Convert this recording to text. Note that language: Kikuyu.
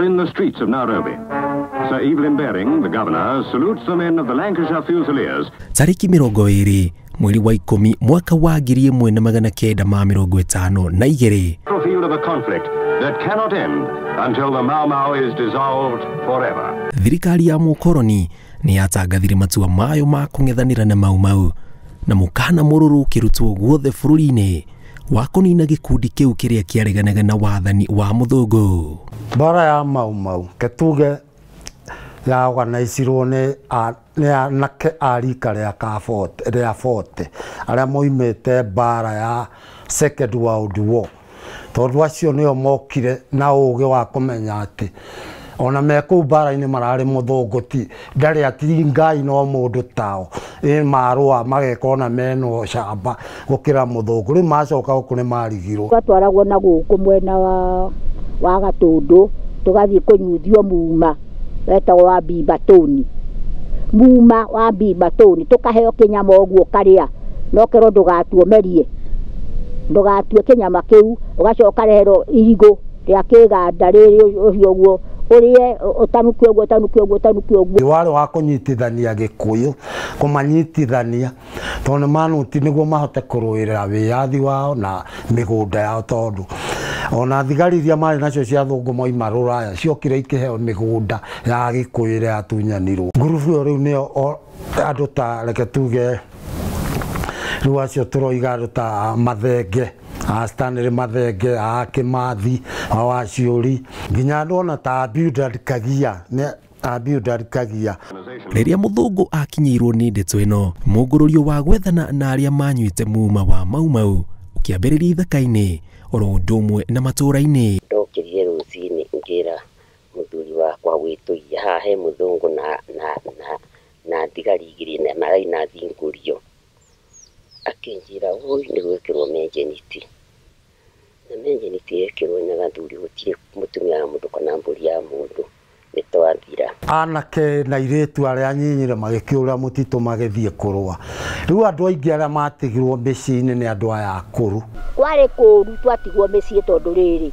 In the streets of Nairobi, Sir Evelyn Baring, the governor, salutes the men of the Lancashire Fusiliers. Tarĩki 20 mweri wa 10 mwaka wa 1952, Battlefield of a conflict that cannot end until the Mau Mau is dissolved forever. Thirikari ya mũkoroni nĩ yatangathire matua mayo ma kũng'ethanĩra na Mau Mau, na mũkana mũrũrũ ũkĩrutwo guothe bũrũri-inĩ wa kũnina gĩkundi kĩu kĩrĩa kĩareganaga na wathani wa mũthũngũ. Mbara ya Mau Mau ketuge ya organizirwo nĩ anake a rika rĩa ka 40, rĩa 40 arĩa moimĩte mbara ya Second World War, tondũ acio nĩo mokire na ũgĩ wa kũmenya atĩ ona me kũu mbara-inĩ mararĩ mũthũngũ ti ndarĩ ati Ngai no mũndũ tao ĩ marũa mageka ona mena ũcamba gũkĩra mũthũngũ. Rĩu macoka gũkũ nĩ marigirwo. Twatwaragwo na gũkũ mwena wa Gatũndũ tũgathiĩ kũnyuithio muma wetagwo wa Bimbatoni, muma wa Bimbatoni, tũkaheo kĩnyama ũguo ũkarĩa, no kerwo ndũgatue ũmerie, ndũgatue kĩnyama kĩu, ũgacoka reherwo irigũ rĩa kĩganda rĩrĩ ũcio ũguo ũrĩe ũtanuke ũguo ũtanuke ũguo ũtanuke ũguo. Warĩ wa kũnyitithania Gĩkũyũ, kũmanyitithania tondũ nĩ manuti nĩguo mahote kũrũĩrĩra wĩyathi wao na mĩgũnda yao, tondũ ona thigari iria marĩ nacio cia thũngũ moima rũraya ciokire ikĩheo mĩgũnda ya Gĩkũyũ ĩrĩa yatunyanirwo. Ngurubu ĩyo rĩu nĩyo andũ ta reke tuge rĩu acio tũroiga andũ ta Mathenge, a Stanley Mathenge, a Kĩmathi, a Waciũri, nginya andũ ona ta Abiud Kagia, nĩ Abiud Kagia. Rĩrĩa mũthũngũ akinyĩirwo nĩ ndeto ĩno, mũngũrũrio wa gwethana na arĩa manyuĩte muma wa Mau Mau ũkĩambĩrĩria ithaka-inĩ oro ũndũ ũmwe na matũũra-inĩ. Ndokĩrire rũcinĩ ngĩra mũthuri wakwa wĩtũiye haha he mũthũngũ na thigari igĩrĩ na maraina thingũrio. Akĩnjĩra ũi nĩ gwĩkĩrwo menjeniti, na menjeniti yekĩrwo nyagathuri gũtirĩ mũtumia wa mũndũ kana mbũri ya mũndũ nĩ twathira. Anake na airĩtu arĩa anyinyire magĩkĩũra mũtitũ magĩthiĩ kũrũa. Rĩu andũ aingĩ arĩa matigirwo mĩciĩ-inĩ nĩ andũ aya akũrũ. Kwarĩ kũũru twatigwo mĩciĩ tondũ rĩrĩ